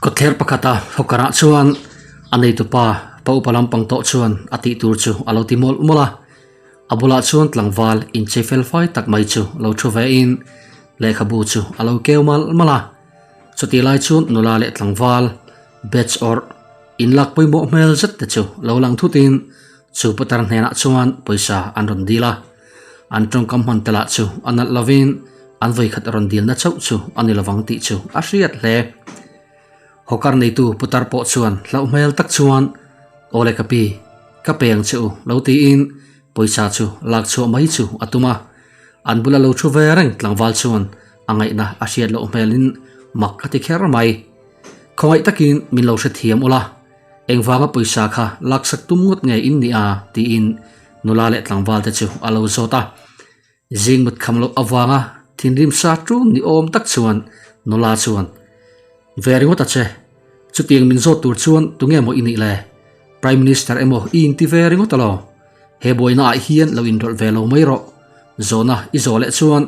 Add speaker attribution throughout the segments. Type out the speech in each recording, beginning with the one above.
Speaker 1: Kawtthler pakhata hawkarah chuan a neitupa pa upa lampang tawh chuan a tih tur chu a lo ti mawlh mawlh a. A bulah chuan tlangval inchei fel fai tak mai chu lo thu ve in lehkhabu chu a lo keu malh malh a. Chutih lai chuan nula leh tlangval batch awrh inlak pawimawh hmel zet te chu lo lang thut in chu putar hnenah chuan pawisa an rawn dil a. An tawngkam hman te lah chu a nalh lovin an vawikhat rawn dilna chauh chu a ni lovang tih chu a hriat hle. Hawkar neitu putar pawh chuan hlauh hmel tak chuan, Aw le ka pi, ka pe ang che u lo tiin pawisa chu lak chhuah mai chu a tum a. An bula lo thu ve reng tlangval chuan a ngaihna a hriat loh hmelin mak a ti kher mai. Khawngaih takin min lo hrethiam ula, engvanga pawisa kha laksak tum ngawt nge in nia tiin nula leh tlangval te chu a lo zawt a. Zing mut kham loh avanga thinrim sa ṭun ni awm tak chuan nula chuan, Ve ringawt a che, chutiang min zawt tur chuan tunge maw i nih le? Prime Minister emaw i inti ve ringawt alaw? He buaina ah hian lo inrawlh ve lo mai rawh. Zawhna i zawh leh chuan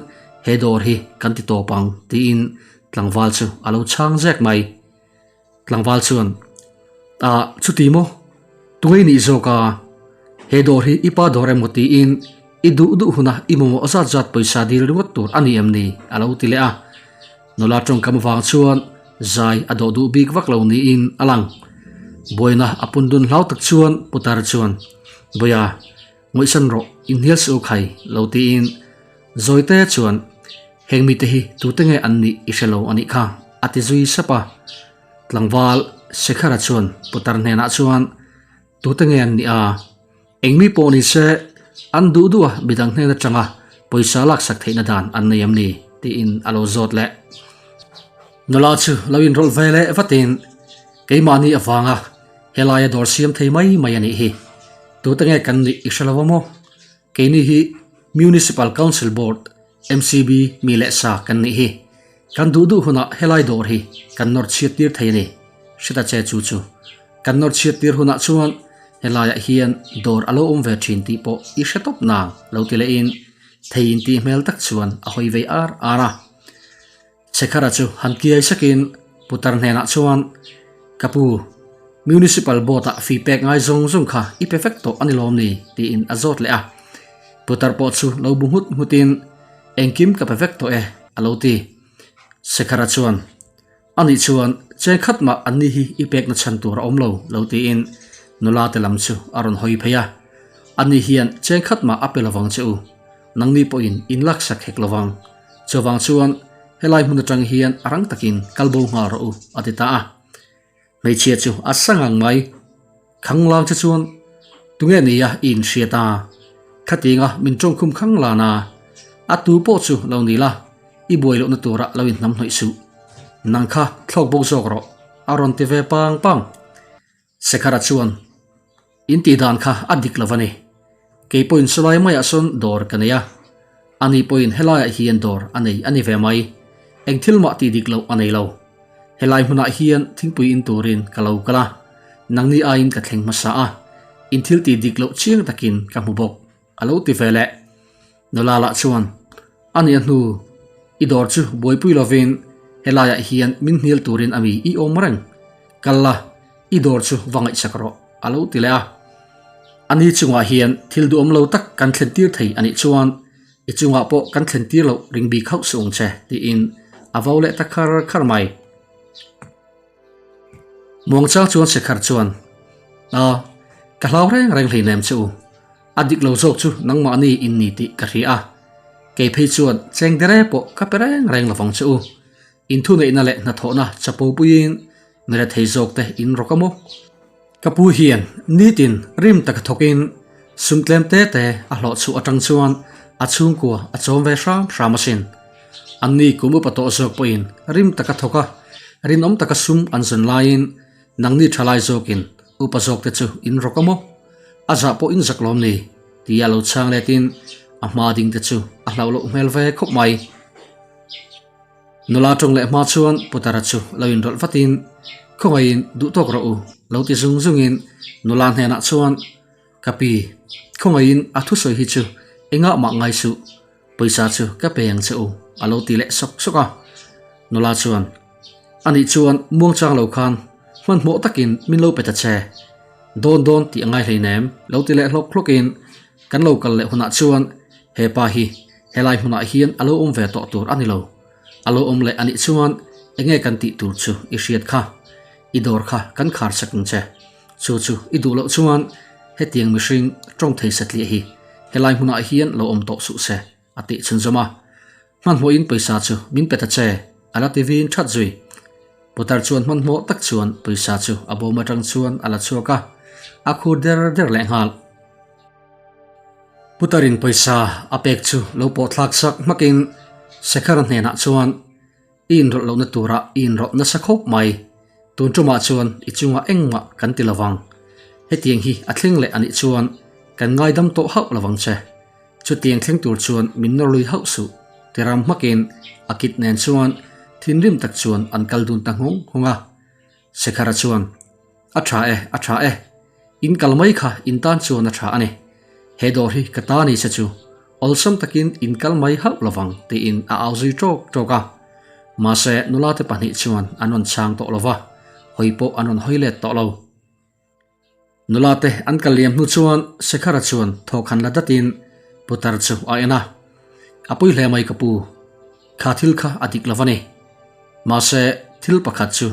Speaker 1: he dawr hi kan ti tawp ang tiin tlangval chu a lo chhang zek mai. Tlangval chuan, Ah, chuti maw? Tungei nih zawk a, he dawr hi i pa dawr emaw tiin i duh duh huna i mamawh zat zat pawisa dil ringawt tur a ni em ni? a lo ti leh a. Nula tawngkam avang chuan zai a dawh duh bik vak lo niin a lang. Buaina a pun dun hlau tak chuan putar chuan, Buaia, ngawihsan rawh, inhnial suh u khai, lo tiin Zawite chuan, Heng mite hi tute nge an nih i hre lo a nih kha, a ti zui sap a. Tlangval Sekhara chuan putar hnenah chuan, Tute nge an nih a? Eng mi pawh ni se, an duh duh a midang hnen atanga pawisa laksak theihna dan an nei em ni? tiin a lo zawt leh. Nula chu lo inrawlh ve leh vatin, Keimahni avanga helaia dawr siam thei mai mai a nih hi. Tute nge kan nih i hre lo a maw? Keini hi Municipal Council Board, MCB, mi leh sa kan nih hi. Kan duh duh hunah helai dawr hi kan nawr chhiat tir thei a ni. Hre ta che chu chu. Kan nawr chhiat tir hunah chuan helaiah hian dawr a lo awm ve thin tih pawh i hre tawp nang lo ti lehin thei in tih hmel tak chuan a hawi vei ar ar a. Sekhara chu han kiai sakin putar hnenah chuan, Ka pu, Municipal Board-ah fee pek ngai zawng zawng kha i pe vek tawh a ni lawm ni? tiin a zawt leh a. Putar pawh chu lo bu nghut nghutin, Engkim ka pe vek tawh e, a lo ti. Sekhara chuan, A nih chuan cheng khat mah anni hi i pekna chhan tur a awm lo, lo tiin nula te lam chu a rawn hawi phei a. Ani hian cheng khat mah a pe lovang che u, nangni pawhin in laksak hek lovang. Chuvang chuan helai hmun atang hian a rang takin kal bo nghal rawh u, a ti ta a. Hmeichhia chu a sa ngang mai. Khanglang che chuan, Tunge nia i inhriat a? Khatinga min tawngkhum khang lan a, a tu pawh chu lo ni la, i buai lohna turah lo inhnam hnawih suh. Nang kha thlawk bawk zawk rawh, a rawn ti ve pang pang. Sekhara chuan, In tih dan kha a dik lo a ni. Kei pawhin sawlai maiah sawn dawr ka nei a, ani pawhin helaiah hian dawr a nei a ni ve mai. Eng thil mah tih dik loh a nei lo. Helai hmunah hian thingpui in turin ka lo kal a, nangni aiin ka thleng hmasa a, in thil tih dik loh chiang takin ka hmu bawk, a lo ti ve leh. Nula lah chuan, A nih a hnu, i dawr chu buaipui lovin helaiah hian min hnial turin a mi i awm reng. Kal la, i dawr chu va ngaihsak rawh, a lo ti leh a. Ani chungah hian thil duhawm lo tak kan thlen tir thei a nih chuan i chungah pawh kan thlen tir loh ring bik hauh suh ang che, tiin a vo leh ta khar khar mai. Muangchang chuan Sekhar chuan, A, ka hlau reng reng hleinem che u. A dik lo zawk chu nangmahni in ni tih ka hria a. Kei phei chuan cheng dere pawh ka pe reng reng lovang che u. In thuneihna leh hnathawhna chapo puiin mi rethei zawk te in rawk a maw? Ka pu hian nitin rim taka thawkin sum tlem te te a hlawh chhuah atang chuan a chhungkua a chawm ve hram hram asin. Anni kum upa tawh zawk pawhin rim taka thawk a, rinawm taka sum an zawn laiin nangni thalai zawkin upa zawk te chu in rawk a maw? A zah pawh in zak lawm ni? Tia lo chhang letin a hma ding te chu a hlauh loh hmel ve khawp mai. Nula tawng leh hma chuan Putara chu lo inrawlh vatin, Khawngaihin duh tawk rawh u, lo ti zung zungin nula hnenah chuan, Ka pi, khawngaihin a thusawi hi chu engah mah ngai suh, pawisa chu ka pe ang che u, a lo ti leh sawk sawk a. Nula chuan, Anih chuan muangchang lo khan hmanhmawh takin min lo pe ta che. Dawn dawn tih a ngai hleinem lo ti leh hlawk hlawkin kan lo kal leh hunah chuan he pa hi helai hmunah hian a lo awm ve tawh tur a ni lo. A lo awm leh anih chuan enge kan tih tur chu i hriat kha. I dawr kha kan khar sak ang che. Chu chu i duh loh chuan hetiang mihring tawng thei satliah hi helai hmunah hian lo awm tawh suh se a tih chhunzawm a. Hmanhmawhin pawisa chu min pe ta che, a la ti vin that zui. Putar chuan hmanhmawh tak chuan pawisa chu a bawm atang chuan a la chhuak a, a khur der der leh nghal. Putarin pawisa a pek chu lo pawh thlak sak hmakin Sekhara hnenah chuan, I inrawlh lohna turah i inrawlh nasa khawp mai. Tun tumah chuan i chungah engmah kan ti lovang. Hetiang hi a thleng leh anih chuan kan ngaidam tawh hauh lovang che. Chutiang thleng tur chuan min nawr lui hauh suh, ti ram hmakin a kit nen chuan thinrim tak chuan an kal dun ta nghawng nghawng a. Sekhara chuan, A tha e, a tha e. In kal mai kha in tan chuan a tha a ni. He dawr hi ka ta ni se chu awlsam takin in kal mai hauh lovang tiin a au zui tawk tawk a. Mahse nula te pahnih chuan an rawn chhang tawh lova, hawi pawh an rawn hawi let tawh lo. Nula te an kal liam hnu chuan Sekhara chuan thawk han la datin Putar chu a en a, A pui hle mai ka pu, kha thil kha a dik lo a ni. Mahse thil pakhat chu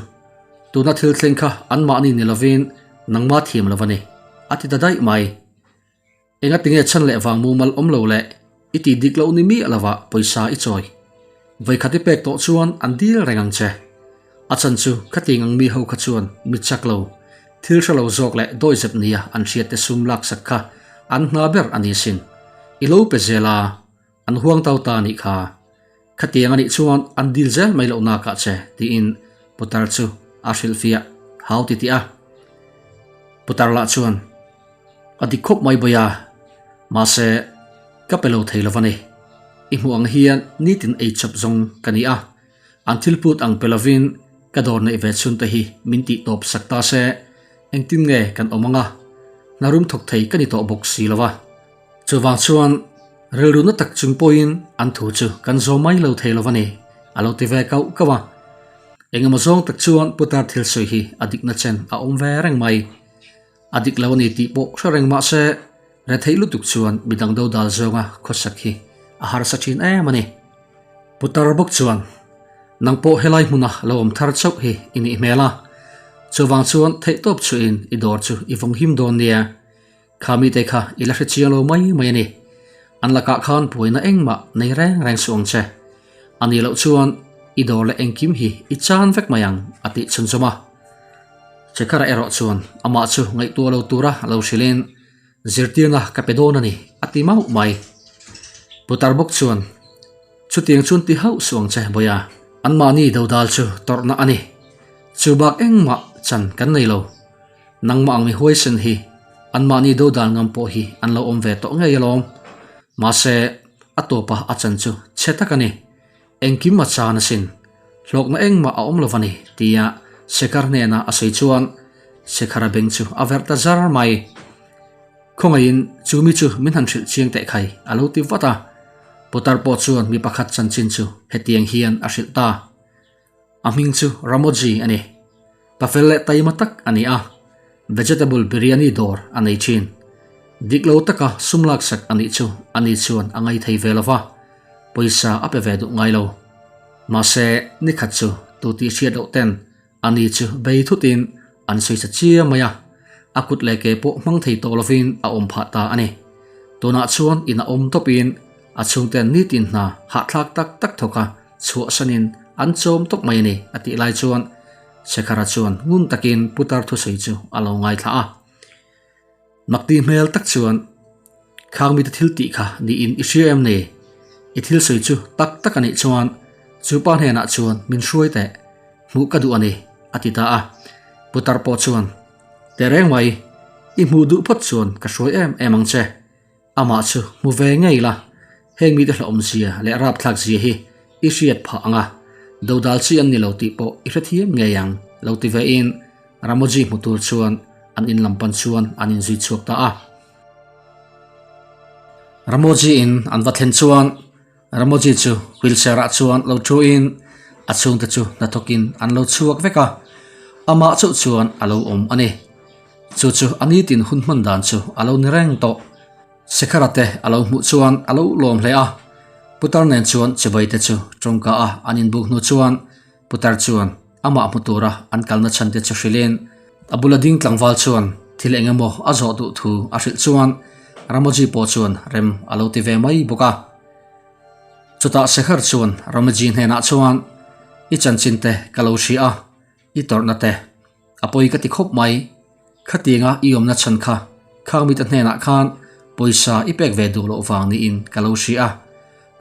Speaker 1: tuna thil thleng kha anmahni ni lovin nangma thiam lo a ni, a ti ta daih mai. Engatinge chhan leh vang mumal awm lo leh i tih dik loh ni miah lovah pawisa i chawi. Vawikhat i pek tawh chuan an dil reng ang che. A chan chu khatiang ang mi ho kha chuan mi chak lo, thil hre lo zawk leh dawizep nia an hriat te sum laksak kha an hna ber a ni sin. I lo pe zel a, an huang tau ta nih kha. Khatiang a nih chuan an dil zel mai loh nakah che tiin Putar chu a hrilhfiah hau ti tih a. Putar lah chuan. A dik khawp mai bawi a, mahse ka pe lo thei lo va ni. I hmuh ang hian nitin ei chawp zawng ka ni a, an thil put ang pe lovin ka dawr neih ve chhun te hi min tih tawp sak ta se, engtin nge kan awm ang a, hna rum thawk thei ka ni tawh bawk si lo va. Chuvang chuan rilru na tak chung pawhin an thu chu kan zawm mai lo thei lo va ni, a lo ti ve kauh kauh a. Engemaw zawng tak chuan putar thil sawi hi a dikna chen a awm ve reng mai. A dik lo a ni tih pawh hre reng mah se, retheih lutuk chuan midang do dal zawnga khawsak hi a harsa thin em a ni. Putar bawk chuan, Nang pawh helai hmuna lo awm thar chauh hi i nih hmel a, chuvang chuan theihtawp chuhin i dawr chu i vawng him dawn nia. Kha mite kha i la hre chiang lo mai mai a ni. An lakah khan buaina engmah nei reng reng suh ang che. A nih loh chuan i dawr leh engkim hi i chan vek mai ang a tih chhunzawm a. Chekhara erawh chuan amah chu ngaihtuah lo tura lo hrilhin zirtirna ka pe dawn a ni a ti mauh mai. Putar bawk chuan chutiang chuan ti hauh suh ang che Bawia, anmahni dodal chu tawrhna a ni. Chu bak engmah chan kan nei lo. Nangmah ang mi huaisen hi anmahni dodal ngam pawh hi an lo awm ve tawh ngei alawm. Mahse, a tawpa a chan chu chhe tak a ni. Engkim a chan asin. Hlawkna engmah a awm lo va ni, tia Sekhar hnena a sawi chuan Sekhara beng chu a verh ta zar mai. Khawngaihin chu mi chu min han hrilh chiang teh khai, a lo ti vat a. Putar pawh chuan mi pakhat chanchin chu hetiang hian a hrilh ta. A hming chu Ramoji a ni. Pafel leh taima tak a ni a, vegetable biryani dawr a nei thin. Dik lo taka sum laksak a nih chu ani chuan a ngai thei ve lo va, pawisa a pe ve duh ngai lo. Mahse, nikhat chu tu tih hriat loh ten ani chu bei thutin an sawi sa chiam mai a, a kut leh ke pawh hmang thei tawh lovin a awm phah ta a ni. Tunah chuan in a awm tawpin a chhungten nitin hna hahthlak tak tak thawk a, Chhuahsanin an chawm tawp mai a ni a tih lai chuan Sekhara chuan ngun takin putar thusawi chu a lo ngaithla a. Makti hmel tak chuan Khang mite thil tih kha niin i hria em ni? I thil sawi chu tak tak a nih chuan chu pa hnenah chuan min hruai teh, hmuh ka duh a ni a ti ta a. Putar pawh chuan Tehreng mai, i hmuh duh phawt chuan ka hruai em em ang che. Amah chu hmu ve ngei la, heng mite hlauhawmzia leh rapthlakzia hi i hriat phah ang a, dodal chi an ni lo tih pawh i hrethiam ngei ang, lo ti vein Ramoji hmu tur chuan an in lam pan chuan an inzui chhuak ta a. Ramoji in an va thlen chuan Ramoji chu wheelchair ah chuan lo thu in. A chhungte chu hnathawkin an lo chhuak vek a, amah chauh chuan a lo awm a ni. Chu chu a nitin hun hman dan chu a lo ni reng tawh. Sekhara te a lo hmuh chuan a lo lawm hle a, Putar nen chuan chibai te chu tawngka a an inbuk hnu chuan Putar chuan amah hmu tura an kalna chhan te chu hrilhin a bula ding tlangval chuan thil eng emaw a zawh duh thu a hrilh chuan Ramoji pawh chuan rem a lo ti ve mai bawk a. Chutah Sekhar chuan Ramoji hnenah chuan I chanchin te ka lo hria a, I tawrhna te a pawi ka ti khawp mai. Khatianga i awmna chhan kha khang mite hnenah khan pawisa i pek ve duh loh vang niin ka lo hria a.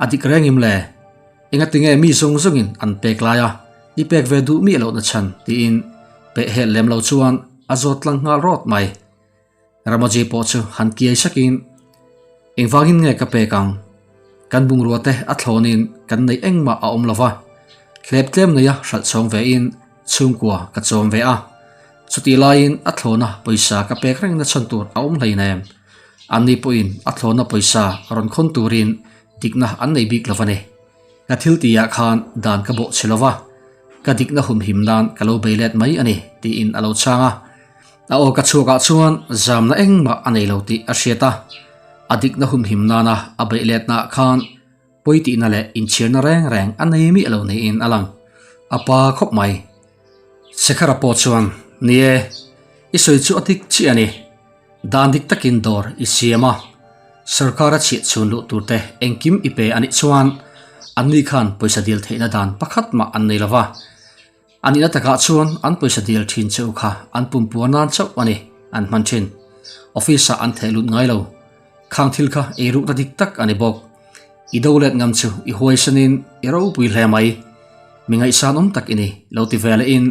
Speaker 1: A dik reng im le? Engatinge mi zawng zawngin an pek lai a, i pek ve duh miah lohna chhan tiin peh hel lem lo chuan a zawt tlang nghal rawt mai. Ramoji pawh chu han kiai sakin, Engvangin nge ka pek ang? Kan bungrua te a thlawnin kan neih engmah a awm lova, hlep tlem neia hralh chhawng vein chhungkua ka chawm ve a. Chutih laiin a thlawna pawisa ka pek rengna chhan tur a awm hleinem. Anni pawhin a thlawna pawisa rawn khawn turin dikna an nei bik lo a ni. Ka thil tihah khan dan ka bawh chhe lova, ka dikna humhim nan ka lo bei let mai a ni, tiin a lo chhang a. A aw ka chhuakah chuan zamna engmah a nei lo tih a hriat a, a dikna humhim nana a beih letnaah khan pawi tihna leh inchhirna reng reng a nei miah lo niin a lang. A pa khawp mai. Sekhara pawh chuan, Ni e, i sawi chu a dik chiah a ni. Dan dik takin dawr i siam a, sorkar a chhiah chhun luh turte engkim i pe a nih chuan anni khan pawisa dil theihna dan pakhat mah an nei lo va. A nihna takah chuan an pawisa dil thin che u kha an pumpuar nan chauh a ni an hman thin. Office ah an theh lut ngai lo. Khang thil kha ei rukna dik tak a ni bawk. I do let ngam chu i huaisanin i ropui hle mai. Mi ngaihsan awm tak i ni lo ti ve lehin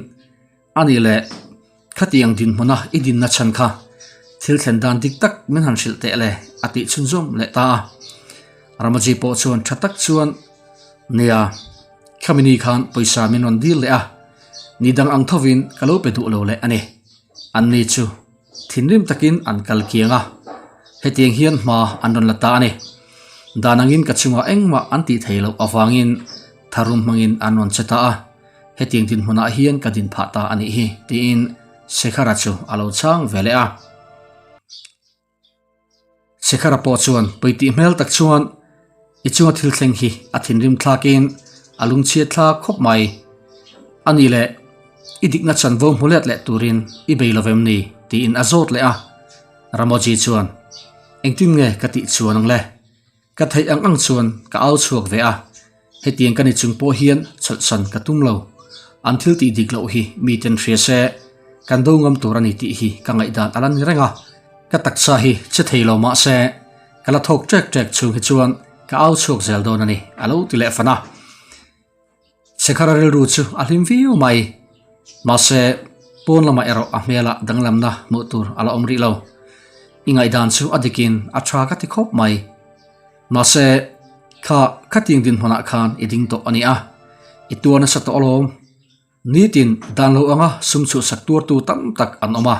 Speaker 1: a nih leh khatiang dinhmuna i dinna chhan kha thil thlen dan dik tak min han hrilh teh le a tih chhunzawm leh ta a. Ramaji pawh chuan tha tak chuan nia. Khami ni khan pawisa min rawn dil leh a, ni dang ang thovin ka lo pe duh lo leh a ni. Anni chu thinrim takin an kal kiang a, hetiang hian hma an rawn la ta a ni. Dan angin ka chungah engmah an tih thei loh avangin tharum hmangin an rawn che ta a, hetiang dinhmunah hian ka din phah ta a nih hi, tiin Sekhara chu a lo chhang ve leh a. Sekhara pawh chuan pawi tih hmel tak chuan i chunga thil thleng hi a thinrim thlakin a lungchhiat thlak khawp mai. A nih leh i dikna chanvo hmu let leh turin i bei lo vem ni? tiin a zawt leh a. Ramoji chuan engtin nge ka tih chuan ang le? Ka theih ang ang chuan ka au chhuak ve a, hetiang ka ni chung pawh hian chawlhsan ka tum lo. An thil tih dik loh hi miten hria se, kan do ngam tur a ni tih hi ka ngaihdan a la ni reng a. Ka taksa hi che thei lo mah se, ka la thawk ṭek ṭek chhung hi chuan ka au chhuak zel dawn a ni, a lo ti leh fan a. Sekhara rilru chu a hlim viau mai. Mahse, pawn lamah erawh a hmelah danglamna hmuh tur a la awm rih lo. I ngaihdan chu a dikin a tha ka ti khawp mai. Mahse, kha khatiang dinhmunah khan i ding tawh a ni a, i tuar nasa tawh alawm. Nitin dan lo anga sum chhuhsak tuartu tam tak an awm a,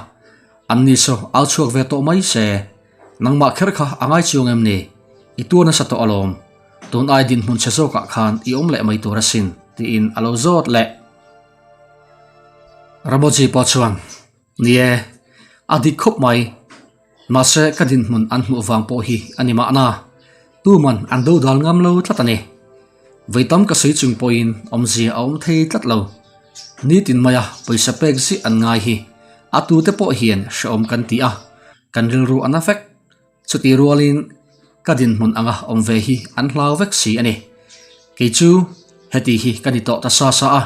Speaker 1: anni saw au chhuak ve tawh mai se, nangmah kher kha a ngai chuang em ni? I tuar nasa tawh alawm. Tun ai dinhmun chhe zawkah khan i awm leh mai tur asin, tiin a lo zawt leh. Ramoji pawh chuan, Ni e, a dik khawp mai. Mahse ka dinhmun an hmuh vang pawh hi a ni mahna. Tuman an dodal ngam lo tlat a ni. Vawi tam ka sawi chung pawhin awmzia a awm thei tlat lo. Nitin maia pawisa pek zih an ngai hi a tute pawh hian hrehawm kan ti a, kan rilru a na vek. Chutih rualin ka dinhmun anga awm ve hi an hlau vek si a ni. Kei chu heti hi ka ni tawh ta sa sa a,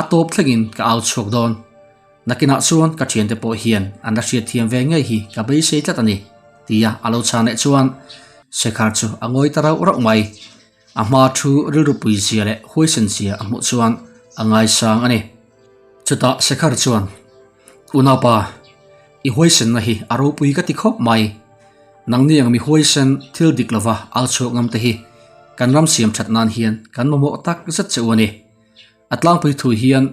Speaker 1: a tawp thlengin ka au chhuak dawn. Nakinah chuan ka thiante pawh hian an la hriatthiam ve ngei hi ka beisei tlat a ni, tia a lo chhan leh chuan Shekhar chu a ngawi ta rauh rauh mai. A hma thu rilru pui zia leh huaisen zia a hmuh chuan a ngaisang a ni. Chutah Shekhar chuan, Unaupa, i huaisenna hi a ropui ka ti khawp mai. Nangni ang mi huaisen thil dik lova au chhuak ngam te hi kan ram siam that nan hian kan mamawh tak zet che u a ni. A tlangpui thu hian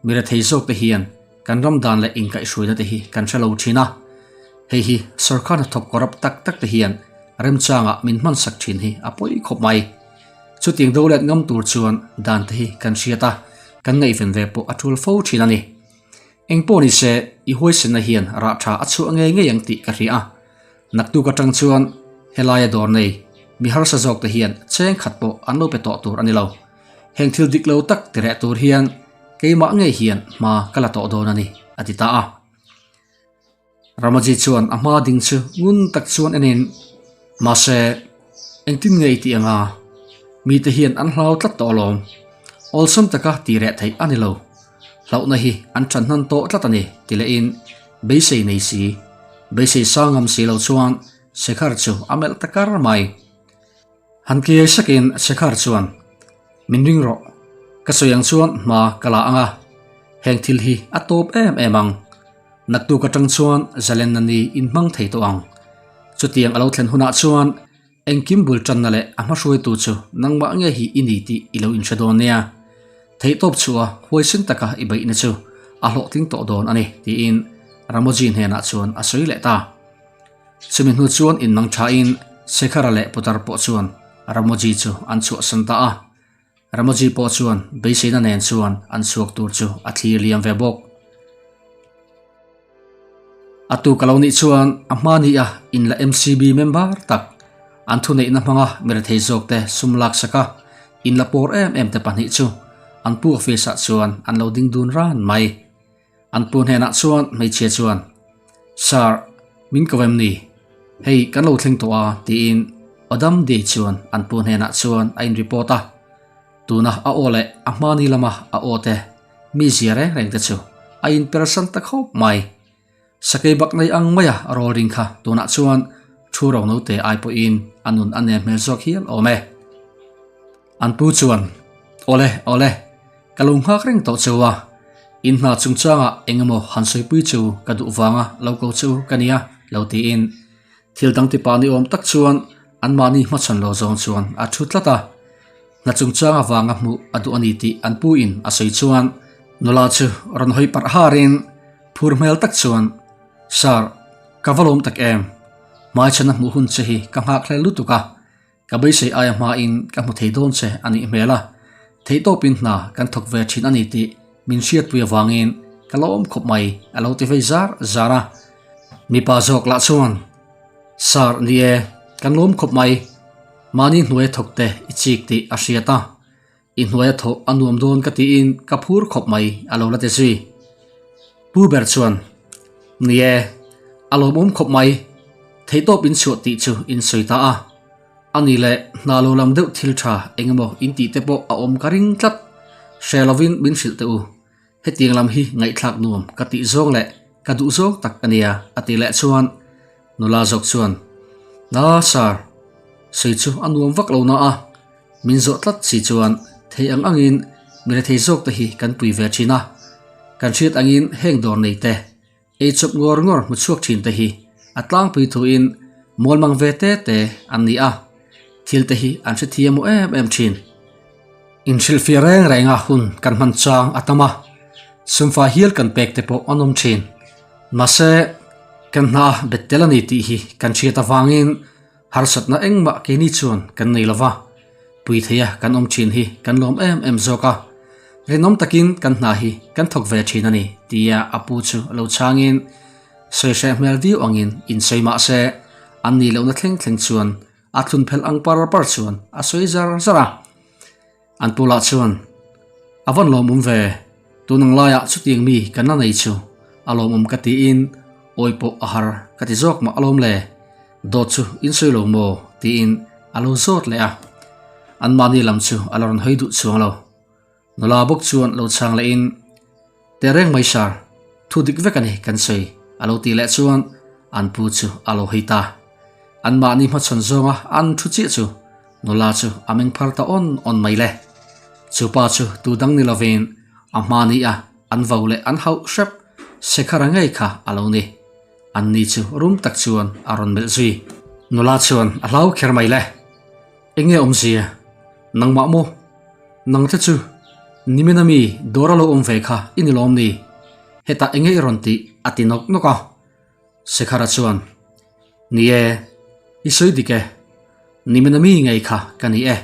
Speaker 1: mi rethei zawk te hian kan ram dan leh inkaihhruaina te hi kan hre lo thin a. Hei hi sorkar hnathawk corrupt tak tak te hian remchangah min hmansak thin hi a pawi khawp mai. Chutiang do let ngam tur chuan dan te hi kan hriat a. kan ngaihven ve pawh a tul fo thin a ni. Eng pawh ni se, i huaisenna hian rah tha a chhuah ngei ngei ang tih ka hria a. Naktuk atang chuan helaia dawr nei mi harsa zawk te hian cheng khat pawh an lo pe tawh tur a ni lo. Heng thil dik lo tak ti reh tur hian keimah ngei hian hma ka la tawh dawn a ni, a ti ta a. Ramaji chuan a hma ding chu ngun tak chuan enin, Mahse, engtin nge i tih anga? Mite hian an hlau tlat tawh alawm. Awlsam taka ti reh theih a ni lo. Hlauhna hi an ṭan hnan tawh tlat a ni, ti lehin beisei nei si, beisei sang ngam si lo chuan Shekhar chu a melh ta kar mai. Han kiai sakin Shekhar chuan, Min ring rawh, ka sawi ang chuan hma ka la ang a, heng thil hi a tawp em em ang. Naktuk atang chuan Zalenna ni inhmang thei tawh ang. Chutiang a lo thlen hunah chuan engkim bul tanna leh a hmahruaitu chu nangmah nge hi i ni tih i lo inhre dawn nia. Theihtawp chhuah a huaisen taka i beihna chu a hlawhtling tawh dawn a ni, tiin Ramoji hnenah chuan a sawi leh ta. Chumi hnu chuan innang thain Shekhara leh Putar pawh chuan Ramoji chu an chhuahsan ta a. Ramoji pawh chuan beiseina nen chuan an chhuak tur chu a thlir liam ve bawk. A tu ka lo nih chuan a hma ni a inla MCB member tak an thuneihna hmanga mirethei zawk te sum lak sak a inla pawr em em te pahnih chu an pu office ah chuan an lo ding dun ran mai. An pu hnenah chuan hmeichhia chuan, Sir, min ko em ni? Hei kan lo thleng tawh a, tiin Adam Day chuan an pu hnenah chuan a in report a. Tuna a aw leh a hmani lama a aw te mi zia reng reng te chu a in persan ta khawp mai. Sakei bak nei ang maia a rawl ring kha tunah chuan thu ro note ai pawhin a nun a nem hmel zawk hial awm e. An pu chuan, Awle, awle, ka lo nghak reng tawh cheu a, in hna chungchangah eng emaw han sawipui chu ka duh vanga lo ko chu ka nia, lo tiin thil dang tipa ni awm tak chuan anmahni hmachhawn lo zawng chuan a thu tlat a. Hna chungchang avanga hmuh a duh a ni tih an pu in a sawi chuan nula chu rawn hawi parh harin phur hmel tak chuan, Sir, ka va lawm tak em? Hmaichhana hmuh hun che hi ka nghak hlel lutuk a, Ka beisei aia hmain ka hmu thei dawn che a nih hmel a, theihtawpin hna kan thawk ve thin a ni tih min hriatpui avangin ka lawm khawp mai a lo ti vei zar zar a. Mipa zawk lah chuan, Sir ni e, kan lawm khawp mai, mahni hnuaia thawk te i chik tih a hriat a, i hnuaia thawh a nuam dawn ka tiin ka phur khawp mai a lo la ti zui. Pu ber chuan, Ni e, a lawmawm khawp mai, theihtawp in chhuah tih chu in sawi ta a. A ni leh, hna lo lam deuh thil tha eng emaw in tih te pawh a awm ka ring tlat. Hre lovin min hrilh teh u. Hetiang lam hi ngaihthlak nuam ka tih zawng leh ka duh zawng tak a nia a ti leh chuan nula zawk chuan, Na sir, sawi chu a nuam vak lo na a, min zawh tlat si chuan thei ang angin mi rethei zawk te hi kan pui ve thin a, kan hriat angin heng dawr nei te, ei chawp ngawr ngawr hmu chhuak thin te hi a tlangpui thuin mualmang ve te te an ni a, thil te hi an hrethiam aw em em thin. Inhrilhfiah reng renga hun kan hman chang a tam a, sumfai hial kan pek te pawh an awm thin. Mahse, kan hna bet tel a ni tih hi kan hriat avangin harsatna engmah keini chuan kan nei lo va, pui theia kan awm thin hi kan lawm em em zawk a, rinawm takin kan hna hi kan thawk ve thin a ni tia a pu chu lo chhangin sawi hreh hmel viau angin insawi mah se an nih lohna thleng thleng chuan A thlun phelh ang par par chuan a sawi zar zar a. An pu lah chuan, A vawn lawmawm ve, tun ang laiah chutiang mi kan la nei chu a lawmawm ka tiin awi pawh a har ka ti zawk mah alawm le, dawt chu in sawi lo maw? tiin a lo zawt leh a. Anmahni lam chu a la rawn hawi duh chuang lo. Nula bawk chuan lo chhang lehin, Tehreng mai sir, thu dik vek a ni kan sawi a lo tih leh chuan an pu chu a lo hawi ta. Anmahni hmachhawn zawnga an thu chiah chu nula chu a meng phar ta awn awn mai le. Chu pa chu tu dang ni lovin a hmani a an vo leh an hauh hrep Sekhara ngei kha a lo ni. Anni chu rum tak chuan a rawn melh zui. Nula chuan a hlau kher mai le. Enge awmzia? Nangmah maw? Nang te chu nimina mi dawr a lo awm ve kha i ni lawm ni? Hetah enge i rawn tih a ti nawk nawk a. Sekhara chuan, Ni e, i sawi dik e. Nimina mi ngei kha ka ni e.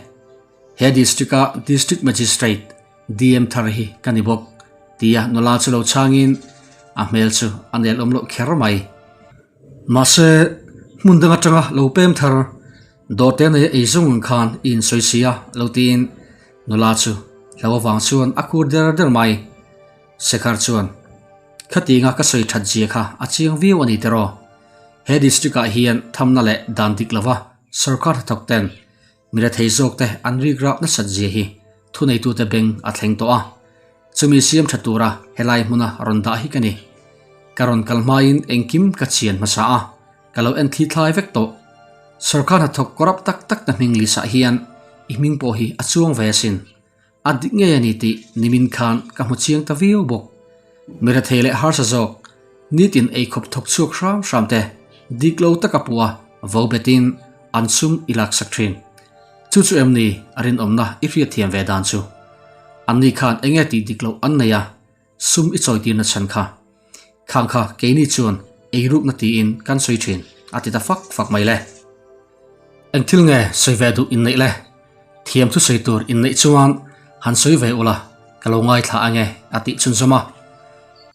Speaker 1: He district-a District Magistrate. DM thar hi ka ni bawk, tia nula chu lo chhangin a hmel chu a nel awm loh kher mai. Mahse, hmun dang atanga lo pem thar dawrte neia ei zawng ang khan i insawi si a lo tiin nula chu hlo avang chuan a kur der der mai. Sekhar chuan, Khatinga ka sawi that zia kha a chiang viau a ni tiraw? He district ah hian thamna leh dan dik lova sorkar hnathawk ten mi rethei zawk te an rikrap nasat zia hi thuneitute beng a thleng tawh a. Chumi siam tha tura helai hmuna rawn dah hi ka ni. Ka rawn kal hmain engkim ka chian hmasa a, ka lo en thlithlai vek tawh. Sorkar hnathawk corrupt tak tak te hming list ah hian i hming pawh hi a chuang ve asin. A dik ngei a ni tih nimin khan ka hmu chiang ta viau bawk. Mi rethei leh harsa zawk, nitin eikhawp thawk chhuak hram hram te dik lo taka pua vo betin an sum i laksak thin. Chu chu em ni a rinawmna i hriatthiam ve dan chu? Anni khan enge tih dik loh an nei a, sum i chawitirna chhan kha. Khang kha keini chuan eirukna tiin kan sawi thin, a ti ta fak fak mai le. Eng thil nge sawi ve duh inneih le? Thiam thu sawi tur inneih chuan han sawi ve ula, ka lo ngaithla ange, a tih chhunzawm a.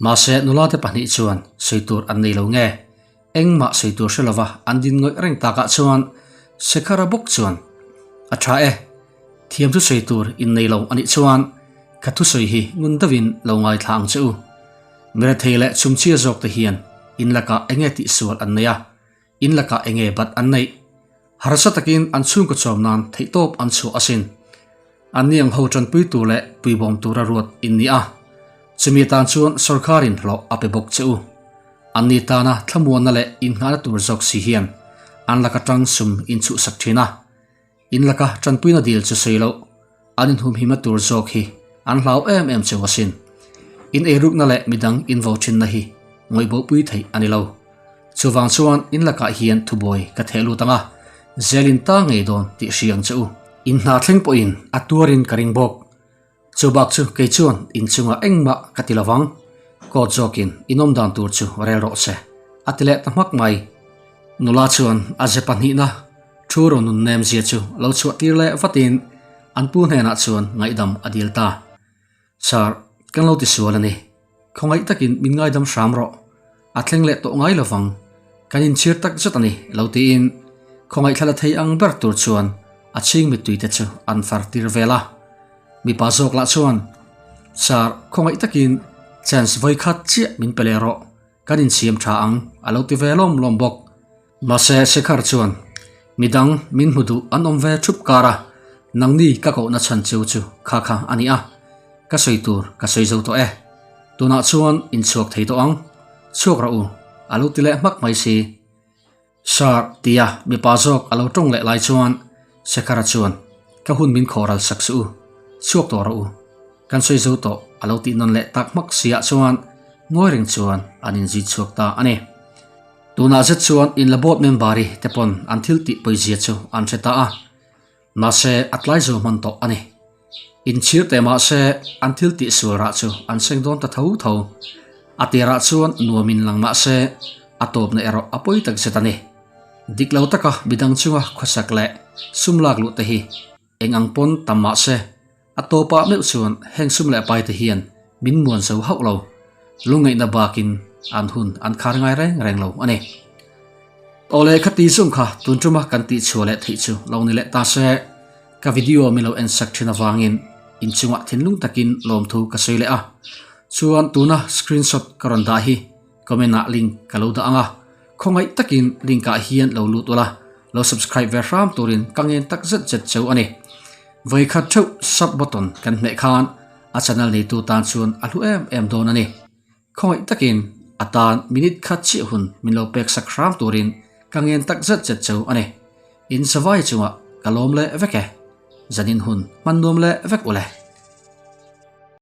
Speaker 1: Mahse nula te pahnih chuan sawi tur an nei lo nge? Engmah sawi tur hre lova an din ngawih reng takah chuan Sekhara bawk chuan, A tha e, thiam thu sawi tur innei lo a nih chuan ka thusawi hi ngun deuhin lo ngaithla ang che u. Mirethei leh chhumchhia zawk te hian in lakah enge tihsual an nei a, in lakah enge bat an neih? Harsa takin an chhungkaw chawm nan theihtawp an chhuah asin. Anni ang ho tanpui tur leh puibawm tura ruat in ni a, chumi atan chuan sorkarin hlawh a pe bawk che u. Anni tana thlamuanna leh inngahna tur zawk si hian an laka tang sum in chhuhsak thin a, in laka tanpuina dil chu sawi loh an inhumhimna tur zawk hi an hlau em em cheu asin. In eirukna leh midang invo thinna hi ngawihbohpui theih a ni lo. Chuvang chuan in lakah hian thubuai ka theh lut ang a, zel in ta ngei dawn tih hria ang che u. In hna thleng pawhin a tuarin ka ring bawk. Chu bak chu kei chuan in chungah engmah ka ti lovang, court zawkin in awm dan tur chu rel rawh se, a ti leh ta hmak mai. Nula chuan a ze pahnihna thu rawn nun nem zia chu lo chhuah tir leh vatin an pu hnenah chuan ngaihdam a dil ta. Sir, kan lo tisual a ni. Khawngaih takin min ngaidam hram rawh. A thleng leh tawh ngai lovang. Kan inchhir tak zet a ni, lo tiin khawngaih thla la thei ang ber tur chuan a chhing mittui te chu an far tir vel a. Mipa zawk lah chuan, Sir, khawngaih takin chance vawi khat chiah min pe leh rawh. Kan insiam tha ang, a lo ti ve lawm lawm bawk. Mahse, Shekhar chuan, Midang min hmu duh an awm ve thup kar a, nangni ka kohna chhan cheu chu kha kha a ni a, ka sawi tur ka sawi zo tawh e. Tunah chuan inchhuak thei tawh ang, chhuak rawh u, a lo ti leh hmak mai si. Sir, tia mipa zawk a lo tawng leh lai chuan Shekhara chuan, Ka hun min khawhral sak suh u, chhuak tawh rawh u, kan sawi zo tawh a lo tih nawn leh tak hmak siah chuan ngawi reng chuan an inzui chhuak ta a ni. Tunah zet chuan in la board member-i te pawn an thil tih pawizia chu an hre ta a, mahse a tlai zo hman tawh a ni. Inchhir teh mahse an thil tih sual rah chu an seng dawn ta tho tho. A tirah chuan nuamin lang mahse a tawpna erawh a pawi tak zet a ni. Dik lo taka midang chunga khawsak leh sum lak luh te hi eng ang pawn tam mahse a tawpah meuh chuan heng sum leh pai te hian min muan zo hauh lo. Lungngaihna bakin an hun an khar ngai reng reng lo a ni. Awle khati zung kha tun tuma kan tih chhuah leh theih chu lo ni leh ta se. Ka video min lo en sak thin avangin inchungah thinlung takin lawmthu ka sawi leh a. Chuan tuna screenshot ka rawn dah hi comment ah link ka lo dah ang a, khawngaih takin link ah hian lo lut ula, lo subscribe ve hram turin ka ngen tak zet zet cheu a ni. Vawikhat theuh sub button kan hmeh khan a channel neitu tan chuan a hlu em em dawn a ni. Khawngaih takin a tan minute khat chiah hun min lo pek sak hram turin ka ngen tak zet zet cheu a ni. In savai chungah ka lawm leh vek e. Zanin hun hman nuam leh vek ule.